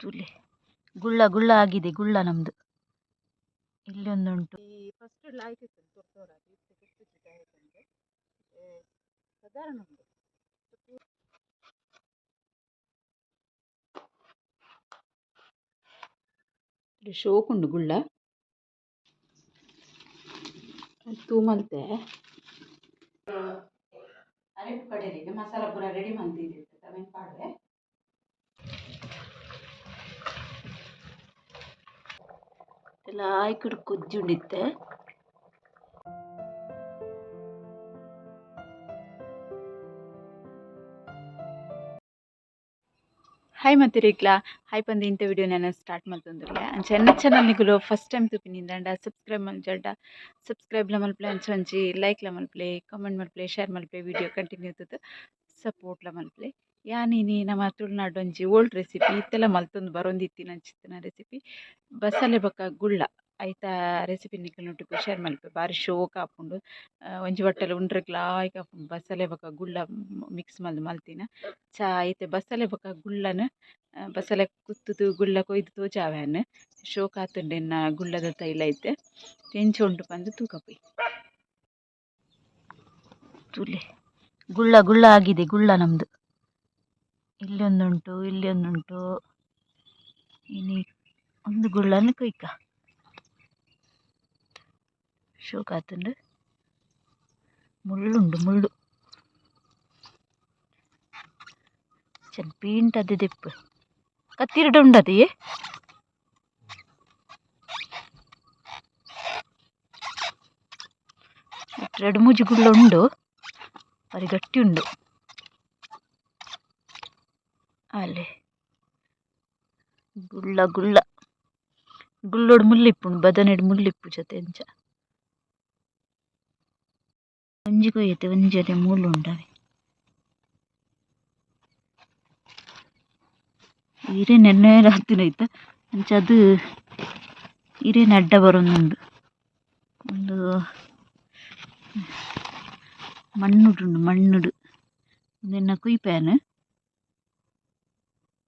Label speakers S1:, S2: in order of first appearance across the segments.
S1: ತೂಲೆ ಗುಳ್ಳ ಗುಳ್ಳ ಆಗಿದೆ ಗುಳ್ಳ ನಮ್ಮದು. ಇಲ್ಲೊಂದುಂಟು.
S2: ಫಸ್ಟ್ ಲಾಯ್ಕ್ ಸಾಧಾರಣ ಉಂಡು.
S1: ಶೋಕುಂಡು ಗುಳ್ಳ. ತೂ ಮಲ್ತೆ ಅರೆಪು ಕಡೆರಿಗೆ ಮಸಾಲ ಪೂರ ರೆಡಿ ಮಲ್ತಿದ್ದಿತ್ತು ಅವೆನ್ ಪಾಡುವೆ. ಲಾಯ್ಕುಡು ಕೊಜ್ಜುಂಡಿತ್ತೆ. ಹಾಯ್ ಮತ್ತಿರಿಕ್ಲಾ ಹಾಯ್ ಪಂದು ಇಂಥ ವಿಡಿಯೋ ನಾನು ಸ್ಟಾರ್ಟ್ ಮಲ್ತೊಂದುಲ್ಲೆ. ಅಂಚ ಎನ್ನ ಚಾನಲ್ ನಿಕುಲು ಫಸ್ಟ್ ಟೈಮ್ ತೂಪಿನಿಂದಂಡ ಸಬ್ಸ್ಕ್ರೈಬ್ ಮಲ್ಜಂಡ ಸಬ್ಸ್ಕ್ರೈಬ್ಲ ಮಲ್ಪುಲೆ, ಅಂಚ ಒಂಜಿ ಲೈಕ್ಲ ಮಲ್ಪುಲೆ, ಕಾಮೆಂಟ್ ಮಲ್ಪುಲೆ, ಶೇರ್ ಮಲ್ಪುಲೆ, ವಿಡಿಯೋ ಕಂಟಿನ್ಯೂ ತೂದು ಸಪೋರ್ಟ್ಲ ಮಲ್ಪುಲೆ. ಯಾನ್ ಇನಿ ನಮ್ಮ ತುಳುನಾಡ್ ಒಂಜಿ ಓಲ್ಡ್ ರೆಸಿಪಿ ಇತ್ತೆಲ ಮಲ್ತೊಂದು ಬರೊಂದಿತ್ತಿನ ಅಂಚಿತ್ತಿನ ರೆಸಿಪಿ ಬಸಲೆ ಬೊಕ್ಕ ಗುಳ್ಳ ಐತ ರೆಸಿಪಿ ನಿಕಲ್ನೊಟ್ಟುಗು ಶೇರ್ ಮಲ್ಪೆ. ಬಾರಿ ಶೋಕ್ ಆಪುಂಡು. ಒಂಜಿ ಬಟ್ಟಲು ಉಂಡ್ರೆಗ್ ಲಾಯ್ಕ್ ಆಪುಂಡು. ಬಸಲೆ ಬೊಕ್ಕ ಗುಳ್ಳ ಮಿಕ್ಸ್ ಮಲ್ತ್ ಮಲ್ತಿನ ಚಾ ಐತೆ. ಬಸಲೆ ಬೊಕ್ಕ ಗುಳ್ಳನ್ ಬಸಲೆ ಕುತ್ತುದು ಗುಳ್ಳ ಕೊಯ್ದು ತೋಜಾವೆ. ಶೋಕ್ ಆತುಂಡು ಎನ್ನ ಗುಳ್ಳದ ತೈಲ ಐತೆ ಎಂಚ ಉಂಡು ಪಂದ್ ತೂಕ ಪೋಯಿ. ತೂಲೆ ಗುಳ್ಳ ಗುಳ್ಳ ಆಗಿದೆ ಗುಳ್ಳ ನಮ್ಮದು. ಇಲ್ಲೊಂದುಂಟು, ಇಲ್ಲೊಂದುಂಟು. ಇನಿ ಒಂದು ಗುಳ್ಳನ್ ಕೊಯ್ಕ. ಶೋಕ್ ಆತುಂಡು. ಮುಳ್ಳುಂಡು ಮುಳ್ಳು. ಚೆನ್ ಪೀಂಟದ್ ದೆಪ್ಪು ಕತ್ತಿರ್ಡ್ ಉಂಡದೆಯೇ. ರಡ್ಡ್ ಮೂಜಿ ಗುಳ್ಳ ಉಂಡು, ಬಾರಿ ಗಟ್ಟಿ ಉಂಡು. ಅಲೆ ಗುಳ್ಳ ಗುಳ್ಳ ಗುಳ್ಳೋಡು ಮುಳ್ಳು ಇಪ್ಪುಂಡು, ಬದನೆಡ್ ಮುಳ್ಳು ಇಪ್ಪುಜತೆ ಅಂಚ. ಒಂಜಿ ಕೊಯ್ಯತೆ ಒಂಜಿ ಅಡೆ ಮೂಲು ಉಂಡವೆ. ಇರೆ ನೆನ್ನೆ ಆತಿನ ಐತ ಅಂಚಾದ್ ಇರೆನ್ ಅಡ್ಡ ಬರೊಂದುಂಡು. ಉಂದು ಮಣ್ಣುಡುಂಡು ಮಣ್ಣುಡು. ಉಂದೆನ್ನ ಕುಯ್ಪೆನ್.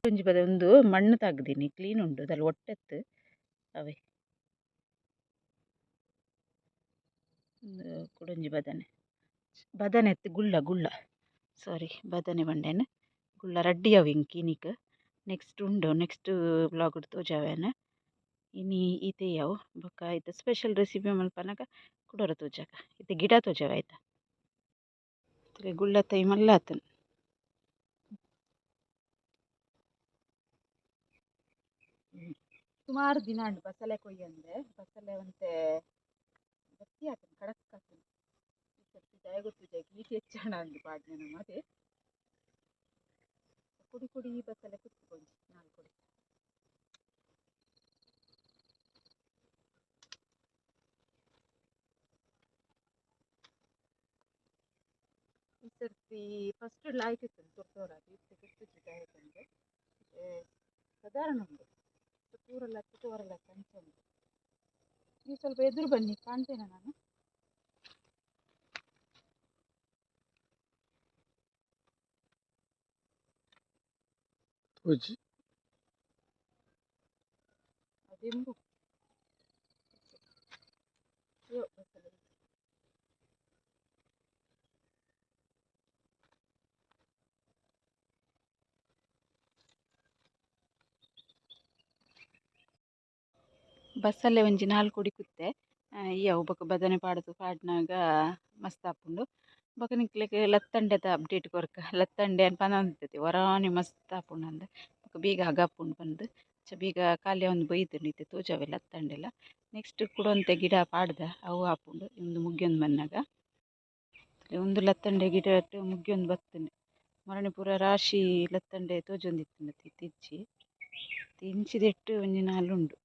S1: ಒಂಜಿ ಪದ ಉಂದು ಮಣ್ಣು ತಾಗ್ದಿನಿ ಕ್ಲೀನ್ ಉಂಡು ದಾಲ ಒಟ್ಟೆತ್ತು ಅವೆ. ಉಂದು ಕುಡೊಂಜಿ ಬದನೆ ಬದನೆ ಅತ್ತ್ ಗುಳ್ಳ ಗುಳ್ಳ ಸಾರಿ ಬದನೆ ಪಂಡೆನ್. ಗುಳ್ಳ ರಡ್ಡ್ ಯಾವು ಎಂಕ್ ಇನಿಕ್. ನೆಕ್ಸ್ಟ್ ಉಂಡು ನೆಕ್ಸ್ಟ್ ವ್ಲೋಗ್ ಡ್ ತೋಜಾವೆನ್. ಇನಿ ಈತೆ ಯಾವು. ಬೊಕ್ಕ ಐತ ಸ್ಪೆಷಲ್ ರೆಸಿಪಿ ಮಲ್ಪನಗ ಕುಡೊರ ತೋಜಾಗ. ಇತ್ತೆ ಗಿಡ ತೋಜಾವೆ ಐತ. ಗುಳ್ಳ ತೈ ಮಲ್ಲ ಆತುಂಡು. ಸುಮಾರು ದಿನ ಆಂಡ್ ಬಸಲೆ ಕೊಯ್ಯಂದೆ. ಬಸಲೆ ಒಂತೆ ಗಟ್ಟಿ ಆತುಂಡು, ಕಡಕ್ ಆತುಂಡು. ಈ ಸರ್ತಿ ದಾಯೆ ಗೊತ್ತುಜಿ ಈತ್ ಹೆಚ್ಚಾಂಡ ಅಂದ್ ಪಾಡ್ನೆ ನಮ ಅತೆ. ಕೊಡಿ ಕೊಡಿ ಬಸಲೆ ಕುತ್ತು ಒಂಜಿ ನಾಲ್ ಕೊಡಿ. ಈ ಸರ್ತಿ ಫಸ್ಟ್ ಲಾಯ್ಕ್ ಇತ್ತುಂಡು ತೊರ್ತೋರಾದ್ ಇತ್ತೆ ಗೊತ್ತುಜ್ಜಿ ದಾಯೆ ಪಂದ್. ಸಾಧಾರಣ ಉಂಡು. ಪೂರಲ ತೂವರೆಲ ಅಂಚ ಉಂಡು. ನೀವು ಸ್ವಲ್ಪ ಎದುರು ಬನ್ನಿ, ಕಾಣ್ತೇನೆ ನಾನು.
S3: ತೋಜಿ.
S2: ಅದೆಂಬು ಅಯ್ಯೋ ಬಸಲೆ. ಬಸಲೆ ಒಂಜಿ ನಾಲ್ ಕೊಡಿ ಕುತ್ತೆ ಈ ಅವು. ಬೊಕ ಬದನೆ ಪಾಡ್ದು ಪಾಡ್ನಗ ಮಸ್ತ್ ಆಪುಂಡು. ಬೊಕ ನಿಕ್ಲೆಗ್ ಲತ್ತಂಡೆದ ಅಪ್ಡೇಟ್ ಕೊರ್ಕ. ಲತ್ತಂಡೆ ಅನ್ಪ ಪನೊಂದಿತ್ತೆ ಒರಾನೆ ಮಸ್ತ್ ಆಪುಂಡು ಅಂದ್. ಬೊಕ ಬೇಗ ಅಗಪುಂಡು ಪಂದ್. ಅಂಚ ಬೇಗ ಖಾಲಿ ಆವೊಂದು ಬೈದ್ಂಡ್ ಇತ್ತೆ ತೋಜಾವೆ ಲತ್ತಂಡೆಲ. ನೆಕ್ಸ್ಟ್ ಕುಡೊಂತೆ ಗಿಡ ಪಾಡ್ದ ಅವು ಆಪುಂಡು ಉಂದು ಮುಗಿಯೊಂದು ಬನ್ನಗ. ಉಂದು ಲತ್ತಂಡೆ ಗಿಡಟ್ ಮುಗಿಯೊಂದು ಬತ್ತುಂಡು. ಮೊರಣಿ ಪೂರ ರಾಶಿ ಲತ್ತಂಡೆ ತೋಜೊಂದಿತ್ತುಂಡು ಇತ್ತೆ ಇಜ್ಜಿ. ಇಂಚಿದೆಟ್ಟ್ ಒಂಜಿ ನಾಲ್ ಉಂಡು.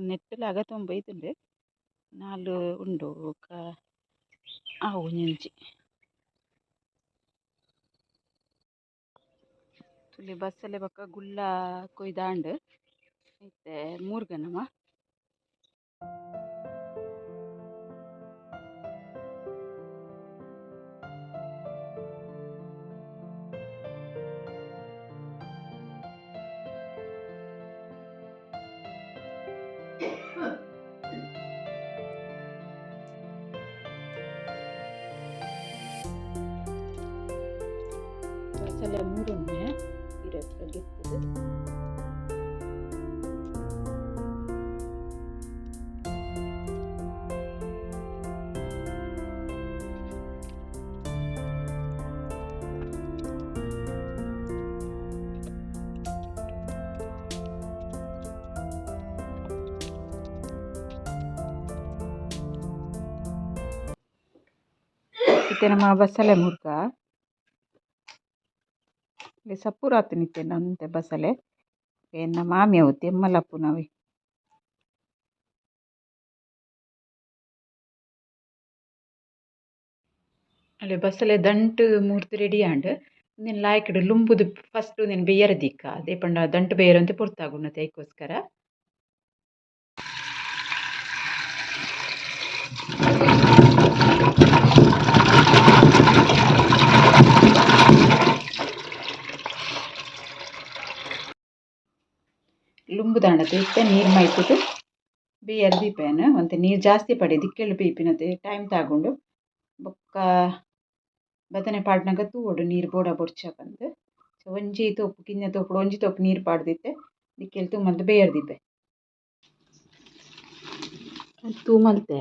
S2: ನೆಟ್ಟುಲ ಅಗತೊಂದು ಬೈದುಂಡು. ನಾಲ್ ಉಂಡು ಬೊಕ ಆವು ಒಂಜೊಂಜಿ. ತೂಲೆ ಬಸಲೆ ಬೊಕ ಗುಳ್ಳ ಕೊಯ್ದಾಂಡ್. ಇತ್ತೆ ಮೂರ್ಗ ನಮ. ಬಸಲೆ ಮೂರುನ್ನೆ ಇರೆ ಗೆತ್ತದು. ಇತ್ತೆ ನಮ್ಮ ಬಸಲೆ ಮುರ್ಕ ಸಪ್ಪುರಾತು ನಿತ್ತೆ ನಂತೆ ಬಸಲೆ ಎನ್ನ ಮಾಮಿ ಅವು ತೆಮ್ಮಲಪ್ಪುನವೆ. ಅಲ್ಲೇ ಬಸಲೆ ದಂಟು ಮೂರ್ತಿ ರೆಡಿ ಆಂಡ್. ಉಂದೆನ್ ಲಾಯ್ಕ್ಡ್ ಲುಂಬುದು ಫಸ್ಟ್ ಉಂದೆನ್ ಬೇಯರ ದೀಕ ಅದೇ ಪಂಡ ದಂಟು ಬೇಯರ ಅಂತ ಪೊರ್ತಾಗುಂಡು ಐಕೋಸ್ಕರ. ಲುಂಬುದಾಂಡತೆ ಇತ್ತೆ ನೀರು ಮೈತುದು ಬೇಯರ ದೀಪೇನು ಒಂತೆ ನೀರು ಜಾಸ್ತಿ ಪಡೆ ದಿಕ್ಕೆಲ್ ಬೇಯ್ಪಿನತೆ ಟೈಮ್ ತಾಗುಂಡು. ಬೊಕ್ಕ ಬದನೆ ಪಾಡ್ನಗ ತೂವೊಡು ನೀರು ಬೋಡ ಬೊಡ್ಚ ಪಂದ್. ಸೊ ಒಂಜಿ ತೋಪು ಕಿನ್ಯ ತೋಪುಡು ಒಂಜಿ ತೋಪು ನೀರು ಪಾಡ್ದಿತ್ತೆ ದಿಕ್ಕೆಲ್ ತೂ ಮಲ್ತ್ ಬೇಯರ ದೀಪೆ. ತೂ ಮಲ್ತೆ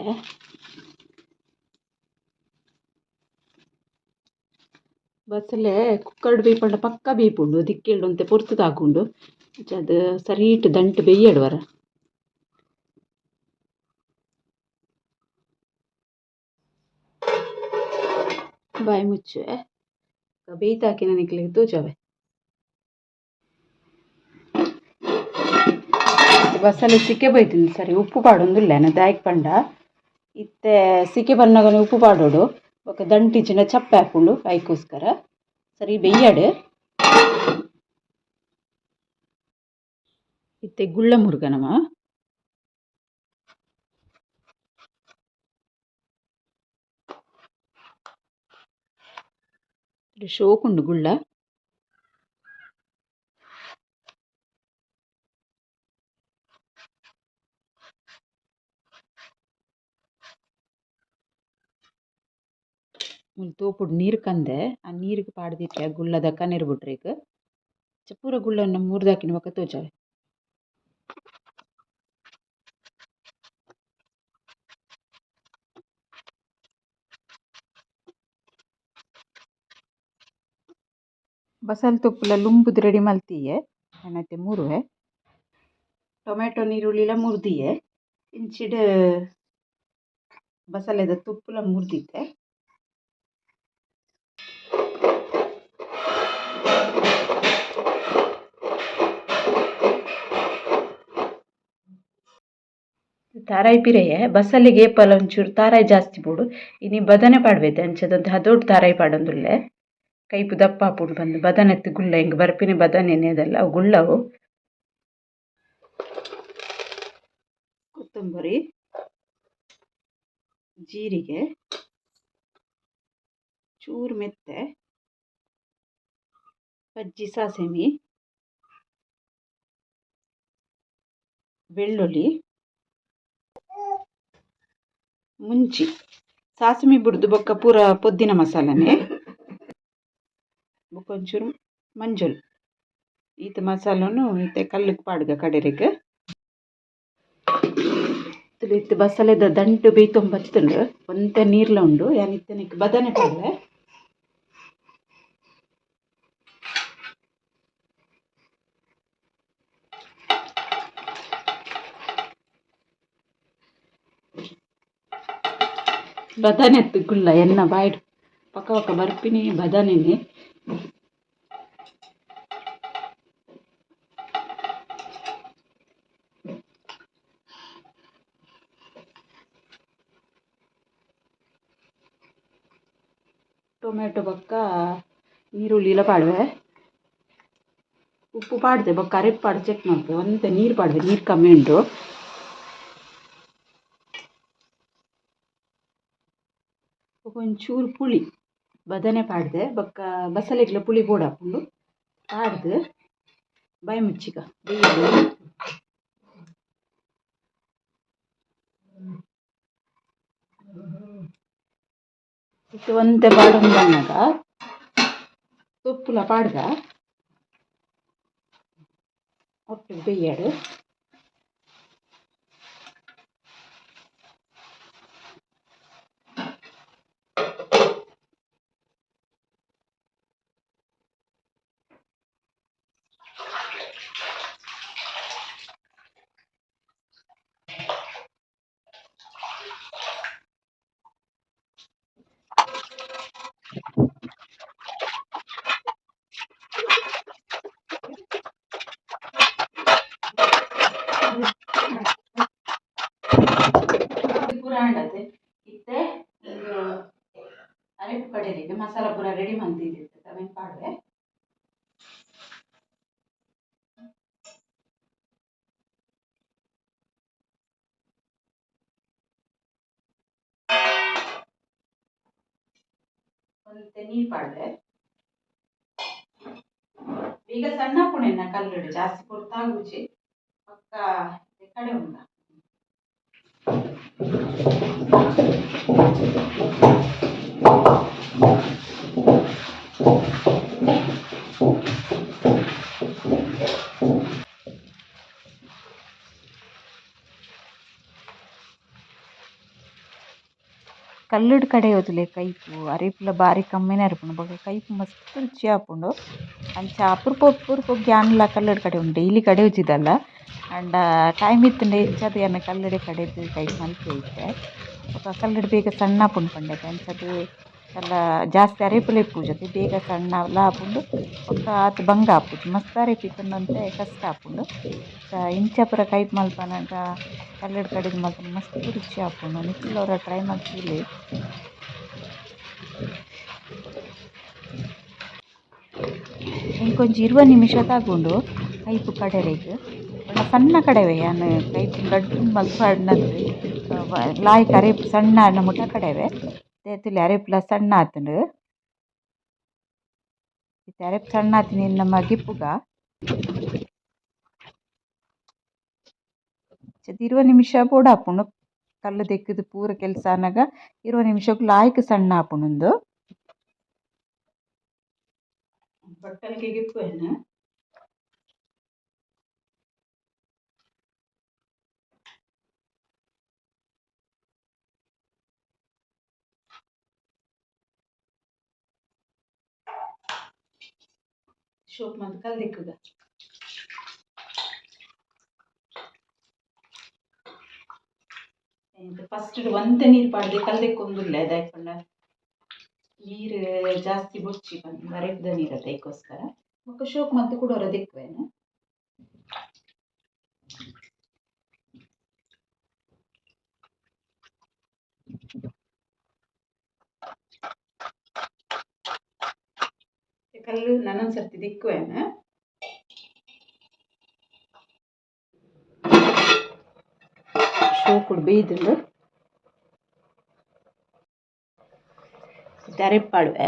S2: ಬಸಲೆ ಕುಕ್ಕರ್ಡ್ ಬೇಯ್ಪಂಡ ಪಕ್ಕ ಬೇಯ್ಪುಂಡು ದಿಕ್ಕೆಲ್ಡ್ ಒಂತೆ ಪೊರ್ತು ತಾಗುಂಡು. ಅಂಚಾದ್ ಸರೀಟ್ ದಂಟು ಬೇಯ್ಯಡ್ ವರ. ಬಾಯಿ ಮುಚ್ಚುವೆ ಬೇಯ್ತಾಕಿನ ನಿಕ್ಲೆಗ್ ತೋಜಾವೆ. ಬಸಲೆ ಸಿಕೆ ಬೈದಿನಿ ಸರಿ ಉಪ್ಪು ಪಾಡೊಂದುಲ್ಲೆ ದಾಯೆಗ್ ಪಂಡ ಇತ್ತೆ ಸಿಕೆ ಬನ್ನಗನೆ ಉಪ್ಪು ಪಾಡೊಡು ಬೊಕ ದಂಟು ಇಜ್ಜಿಂಡ ಚಪ್ಪೆ ಆಪುಂಡು ಐಕೋಸ್ಕರ ಸರಿ ಬೆಯ್ಯಡ್. ಇತ್ತೆ ಗುಳ್ಳ ಮುರ್ಗ ನಮ. ಶೋಕುಂಡು ಗುಳ್ಳ. ಮೂಲು ತೋಪುಡು ನೀರು ಕಂದೆ ಆ ನೀರುಗ್ ಪಾಡ್ದಿತ್ತೆ ಆ ಗುಳ್ಳದ ಕನೆರ್ ಬುಡ್ರೆಗ್ ಪೂರ ಗುಳ್ಳನ್ ಮೂರ್ದಾಕಿನ ಬೊಕ ತೋಜಾವೆ. ಬಸಲ್ ತೊಪ್ಪುಲ ಲುಂಬುದು ರೆಡಿ ಮಲ್ತಿಯೆ ಯಾನ್ ಮೂರುವೆ. ಟೊಮೆಟೊ ನೀರುಳ್ಳಿಲ ಮುರ್ದಿಯೆ ಇಂಚಿಡ್ ಬಸಲೆದ ತುಪ್ಪುಲ ಮುರ್ದಿತ್ತೆ. ತಾರಾಯಿ ಪಿರೆಯೆ ಬಸಲೆಗ್ ಏಪಲ ಒಂಚೂರು ತಾರಾಯಿ ಜಾಸ್ತಿ ಬೋಡು. ಇನಿ ಬದನೆ ಪಾಡ್ಬೇತೆ ಅಂಚದ ಹದೋಟು ತಾರಾಯಿ ಪಾಡೊಂದುಲ್ಲೆ. ಕೈಪು ದಪ್ಪ ಆಪುಂಡು ಪಂದ್ ಬದನೆತ್ ಗುಳ್ಳ ಎಂಕ್ ಬರ್ಪಿನ ಬದನೆನೆ ಅದಲ್ಲ ಅವು ಗುಳ್ಳವು. ಕೊತ್ತಂಬರಿ, ಜೀರಿಗೆ, ಚೂರು ಮೆತ್ತೆ, ಬಜ್ಜಿ ಸಾಸಿಮೆ, ಬೆಳ್ಳುಳ್ಳಿ, ಮುಂಚಿ, ಸಾಸಿಮೆ ಬುಡ್ದು ಬೊಕ್ಕ ಪೂರ ಪೊದ್ದಿನ ಮಸಾಲನೆ, ಬೊಕ್ಕ ಒಂಚೂರು ಮಂಜೊಲ್. ಈತ್ ಮಸಾಲನು ಇತ್ತೆ ಕಲ್ಲುಗ್ ಪಾಡ್ಗ ಕಡೆರೆಗ್. ಇತ್ತೆ ಬಸಲೆದ ದಂಟು ಬೇಯ್ತೊಂದು ಬತ್ತುಂಡು ಒಂತೆ ನೀರ್ಲ ಉಂಡು. ಯಾನ್ ಇತ್ತೆ ನೆಕ್ಕ್ ಬದನೆ ಪಾಡುವೆ. ಬದನೆತ್ ಗುಳ್ಳ ಎನ್ನ ಬಾಯ್ಡ್ ಪಕ್ಕ ಪಕ್ಕ ಬರ್ಪಿನಿ ಬದನೆನೆ. ಟೊಮೆಟೊ ಬೊಕ್ಕ ನೀರುಳ್ಳಿಲ ಪಾಡುವೆ. ಉಪ್ಪು ಪಾಡ್ದೆ ಬೊಕ್ಕ ಅರೆಪು ಪಾಡ್ದ್ ಚೆಕ್ ಮಲ್ಪುವೆ. ಒಂತೆ ನೀರು ಪಾಡುವೆ, ನೀರು ಕಮ್ಮಿ ಉಂಡು. ಬೊಕ ಒಂಚೂರು ಪುಳಿ ಬದನೆ ಪಾಡ್ದೆ ಬೊಕ್ಕ ಬಸಲೆಗ್ಲ ಪುಳಿ ಬೋಡಾಪುಂಡು ಪಾಡ್ದ್ ಬಾಯಿ ಮುಚ್ಚಿಗ ಬೇಯಡ್. ಇತ್ತೆ ಒಂತೆ ಪಾಡೊಂದು ಬನ್ನಗ ತೊಪ್ಪುಲ ಪಾಡ್ಗ ಒಟ್ಟುಗು ಬೆಯ್ಯಡ್. ಪೂರ ಆಂಡತೆ. ಇತ್ತೆ ಉಂದು ಅರೆಪು ಕಡೆರಿಗೆ ಮಸಾಲ ಪೂರ ರೆಡಿ ಮಲ್ತಿದ್ದಿತ್ತೆ, ಅವೆನ್ ಪಾಡುವೆ. ಒಂತೆ ನೀರು ಪಾಡುವೆ. ಈಗ ಸಣ್ಣ ಪುಣೆನ ಕಲ್ಲುಡು ಜಾಸ್ತಿ ಪೊರ್ತಾಗುಜಿ. ಬೊಕ್ಕ ಕಡೆ ಉಂಡ. ಕಲ್ಲುಡ್ ಕಡೆಯೋದುಲೆ ಕೈಪು ಅರೆಪುಲ ಬಾರಿ ಕಮ್ಮಿನೆ ಇರ್ಪುಂಡು. ಬೊಕ ಕೈಪು ಮಸ್ತ್ ರುಚಿ ಆಪುಂಡು. ಅಂಚ ಅಪರೂಪ ಅಪರೂಪಗ್ ಯಾನ್ಲ ಕಲ್ಲುಡ್ ಕಡೆಯುಂಡು, ಡೈಲಿ ಕಡೆಯುಜಿದಲ್ಲ. ಆಂಡ ಟೈಮ್ ಇತ್ತ್ಂಡ ಹೆಚ್ಚಾದ್ ಯಾನ್ ಕಲ್ಲುಡೆ ಕಡೆದ್ ಕೈಪು ಮಲ್ಪುವೆ ಇತ್ತೆ. ಬೊಕ ಕಲ್ಲುಡ್ ಬೇಗ ಸಣ್ಣ ಆಪುಂಡು ಪಂಡೆತೆ, ಅಂಚಾದ್ ಎಲ್ಲ ಜಾಸ್ತಿ ಅರೆಪುಲ ಇಪ್ಪುಜತೆ, ಬೇಗ ಸಣ್ಣಲ ಆಪುಂಡು. ಬೊಕ್ಕ ಆತ್ ಬಂಗ ಆಪುಜಿ. ಮಸ್ತ್ ಅರೆಪು ಇತ್ತ್ಂಡ ಒಂತೆ ಕಷ್ಟ ಆಪುಂಡು. ಇಂಚ ಪೂರ ಕೈಪು ಮಲ್ಪನಗ ಕಲ್ಲುಡ್ ಕಡೆದ್ ಮಲ್ಪುನ ಮಸ್ತ್ ರುಚಿ ಆಪುಂಡು. ನಿಕುಲು ಒರ ಟ್ರೈ ಮಲ್ತ್ ತೂಲೆ. ಎಂಕೊಂಜಿ 20 ನಿಮಿಷ ತಾಗುಂಡು ಕೈಪು ಕಡೆರೆಗ್. ಪಂಡ ಸಣ್ಣ ಕಡೆವೆ ಯಾನ್, ಕೈಪು ದೊಡ್ಡ ಮಲ್ತ್ ಪಾಡ್ನತ್. ಲಾಯ್ಕ್ ಅರೆಪು ಸಣ್ಣ ಆಂಡ ಮುಟ ಕಡೆವೆ. ತೂಲೆ ಅರೆಪುಲ ಸಣ್ಣ ಆತುಂಡು. ಇತ್ತೆ ಅರೆಪು ಸಣ್ಣ ಆತಿನ ನಮ ಗಿಪ್ಪುಗ. 20 ನಿಮಿಷ ಬೋಡಾಪುಂಡು. ಕಲ್ಲು ದೆಕ್ಕುದು ಪೂರ ಕೆಲಸ ಆನಗ 20 ನಿಮಿಷಗ್ ಲಾಯ್ಕ್ ಸಣ್ಣ ಆಪುಂಡು ಉಂದು. ಬಟ್ಟಲ್ಗೆ ಗಿಪ್ಪುವೆನ್. ಶೋಕ್ ಮಂತ್ ಕಲ್ಲ್ ದೆಕ್ಕುಗ. ಫಸ್ಟ್ ಒಂತೆ ನೀರು ಪಾಡ್ದ್ ಕಲ್ಲ್ ದೆಕ್ಕೊಂದುಲ್ಲೆ, ದಾಯೆ ಪಂಡ ನೀರು ಜಾಸ್ತಿ ಬೊಡ್ಚಿ ಪಂದ್, ಅರೆಪುದ ನೀರು ಅತ್ತ, ಐಕೋಸ್ಕರ. ಬೊಕ್ಕ ಶೋಕ್ ಮಂತ್ ಕುಡೊರ ದೆಕ್ಕುವೆನ್. ಕಲ್ಲು ನನೊಂದು ಸರ್ತಿ ದಿಕ್ಕುವೆನ್. ಶೋಕುಡು ಬೇಯ್ದುಂಡು. ಅರೆಪು ಪಾಡುವೆ.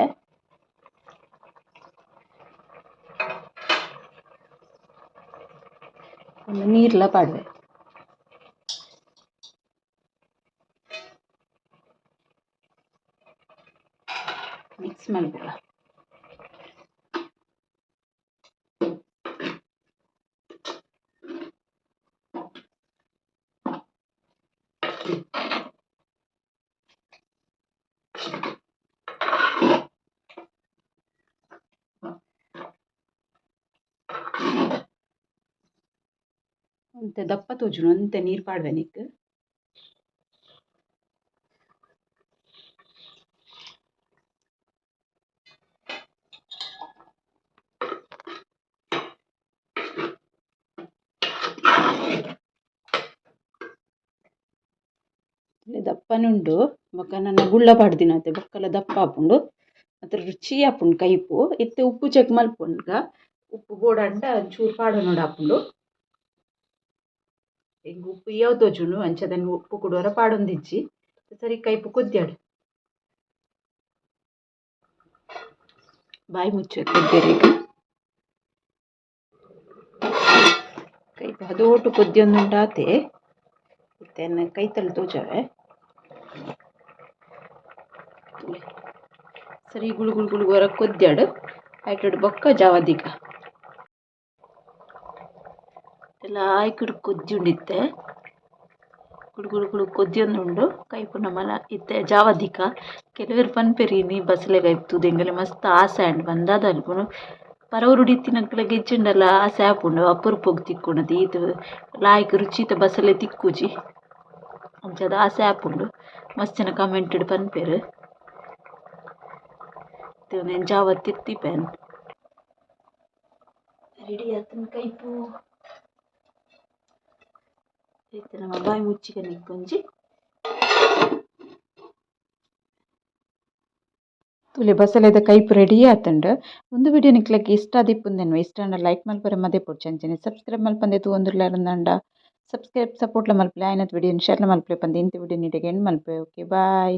S2: ಒಂದು ನೀರ್ಲ ಪಾಡುವೆ. ಮಿಕ್ಸ್ ಮಲ್ಪುಗ. ಒಂತೆ ದಪ್ಪ ತೋಜುಂಡು, ಒಂತೆ ನೀರು ಪಾಡುವೆ ನೆಕ್ಕ್. ದಪ್ಪನೆ ಉಂಡು. ಬೊಕ್ಕ ನನ ಗುಳ್ಳ ಪಾಡ್ದಿನತೆ, ಬೊಕ್ಕಲ ದಪ್ಪ ಆಪುಂಡು, ಮಾತ್ರ ರುಚಿ ಆಪುಂಡು ಕೈಪು. ಇತ್ತೆ ಉಪ್ಪು ಚೆಕ್ ಮಲ್ಪುನಗ ಉಪ್ಪು ಬೋಡಾಂಡ ಒಂಚೂರು ಪಾಡೊನೊಡಾಪುಂಡು. ಎಂಕ್ ಉಪ್ಪು ಇಯಾವ್ ತೋಜುಂಡು, ಅಂಚಾದ್ ಉಪ್ಪು ಕುಡೊರ ಪಾಡೊಂದಿಜ್ಜಿ. ಸರಿ ಕೈಪು ಕೊದ್ಯಾಡ್. ಬಾಯಿ ಮುಚ್ಚು ಕೊದ್ಯರೆಗ್. ಕೈಪು ಹದೋಟು ಕೊದ್ಯೊಂದುಂಡಾತೆ. ಇತ್ತೆ ಯಾನ್ ಕೈತಲ್ ತೋಜಾವೆ.
S1: ಸರಿ ಗುಳು ಗುಳು ಗುಳು ಒರ ಕೊದ್ಯಾಡು ಐಟೆಡ್ ಬೊಕ್ಕ ಜಾವದಿಕ. ಲಾಯ್ಕುಡು ಕೊದ್ಯುಂಡಿತ್ತೆ ಗುಳು ಗುಳು ಗುಳು ಕೊದ್ಯೊಂದುಂಡು ಕೈಪುನ ಮಲ ಇತ್ತೆ ಜಾವದಿಕ. ಕೆಲವೆರ್ ಪನ್ಪೆರ್ ಇನಿ ಬಸಲೆ ಕೈಪು ತೂದು ಎಂಕಲೆ ಮಸ್ತ್ ಆಸೆ ಆಂಡ್ ಪಂದ್ ಅಲ್ಪುನು ಪರವೂರುಡು ಇತ್ತಿನಕ್ಲೆಗ್ ಇಜ್ಜಿಂಡಲ ಆಸೆ ಆಪುಂಡು ಅಪರೂಪೊಗು ತಿಕ್ಕುಂಡು ಈತ್ ಲಾಯ್ಕ್ ರುಚಿತ ಬಸಲೆ ತಿಕ್ಕುಜಿ ಅಂಚಾದ್ ಆಸೆ ಆಪುಂಡು ಮಸ್ತ್ ಜನ ಕಮೆಂಟ್ ಪನ್ಪೆರ್. ಉಂದೆನ್ ಜಾವ ತಿರ್ತಿಪೆ ರೆಡಿ ಆತುಂಡು ಕೈಪು. ಇತ್ತೆ ನಮ ಬಾಯಿ ಮುಚ್ಚಿಕ ಒಂಜಿ ತೂಲೆ ಬಸಲೆದ ಕೈಪು ರೆಡಿ ಆತುಂಡು. ಉಂದು ವಿಡಿಯೋ ನಿಕ್ಲೆಗ್ ಇಷ್ಟ ಆದಿಪ್ಪುಂದೆನ್ವೆ ಇಷ್ಟ ಆಂಡ ಲೈಕ್ ಮಲ್ಪರೆ ಮದಪೊಡ್ಚಿ ಅಂಚನೆ ಸಬ್ಸ್ಕ್ರೈಬ್ ಮಲ್ಪಂದೆ ತೂವೊಂದುಲ್ಲಾರ್ ಸಬ್ಸ್ಕ್ರೈಬ್ ಸಪೋರ್ಟ್ಲ ಮಲ್ಪುಲೆ ಆಯಿನಾತ್ ವಿಡಿಯೋನ್ ಶೇರ್ಲ ಮಲ್ಪುಲೆ ಪಂದ್ ಇಂತ ವಿಡಿಯೋ ಇಡೆಗ್ ಎಂಡ್ ಮಲ್ಪುವೆ. Okay bye.